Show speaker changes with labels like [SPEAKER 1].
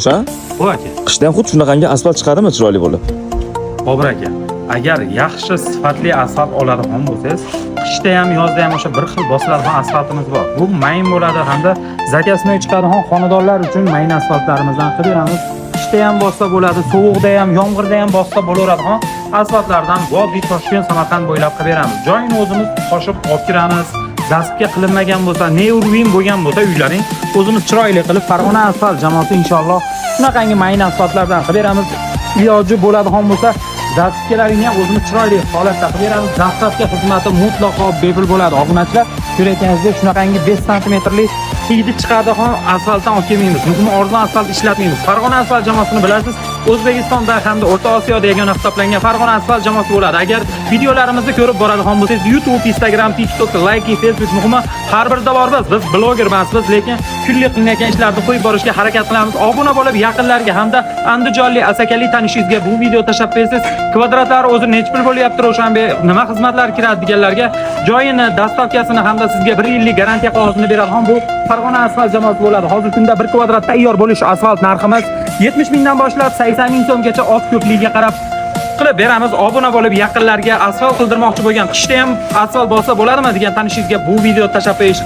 [SPEAKER 1] O'sha
[SPEAKER 2] Bu aka,
[SPEAKER 1] qishda ham xuddi shunaqangi asfalt chiqadimi chiroyli bo'lib?
[SPEAKER 2] Bobur aka, agar yaxshi sifatli asfalt oladigan bo'lsangiz, qishda ham, yozda ham o'sha bir xil bosiladigan asfaltimiz bor. Bu mayin bo'ladi hamda заказ ni chiqadigan xonadonlar uchun mayin asfaltlarimizdan qilib beramiz. Qishda ham bossa bo'ladi, sovuqda ham, yomg'irda ham bossa bo'laveradigan asfaltlardan Vodiy, Toshkent, Samarqand bo'ylab qilib beramiz. Joyini o'zimiz toshib olib kiramiz. Засыпка qilinmagan bo'lsa, уровень bo'lgan bo'lsa uylaring, o'zimiz chiroyli qilib Farg'ona asfalt jamoasi inshaalloh shunaqangi mayin asfaltlardan qilib beramiz. Iloji bo'ladigan bo'lsa, засыпка laringni ham o'zimiz chiroyli holatda qilib beramiz. Доставка xizmati mutlaqo bepul bo'ladi. Obunachilar, ko'rayotganingizdek, shunaqangi 5 santimetrli hidi chiqadigan asfaltdan olib kelmaymiz. Muhimi, arzon asfalt ishlatmaymiz. Farg'ona asfalt jamoasini bilasiz, O'zbekistonda hamda O'rta Osiyoda yagona hisoblangan Farg'ona asfalt jamoasi bo'ladi. Agar videolarimizni ko'rib boradigan bo'lsangiz, YouTube, Instagram, TikTok, Like, Facebook, muhimi, har birida bormiz. Biz bloger emasmiz, lekin kunlik qilinayotgan ishlarni qo'yib borishga harakat qilamiz. Obuna bo'lib, yaqinlarga hamda andijonlik, asakalik tanishingizga bu video tashlab bersangiz, kvadratlari o'zi nechi pul bo'lyapti, Ro'shanbe, nima xizmatlar kiradi deganlarga joyini, доставка sini hamda sizga 1 yillik garantiya qog'ozini beradigan bu Farg'ona asfalt jamoasi bo'ladi. Hozirgi kunda 1 kvadrat tayyor bo'lish asfalt narximiz 70 mingdan boshlab 80 ming so'mgacha, oz ko'pligiga qarab qilib beramiz. Obuna bo'lib, yaqinlarga asfalt qildirmoqchi bo'lgan, qishda ham asfalt bo'lsa bo'ladimi degan tanishingizga bu video tashlab berish.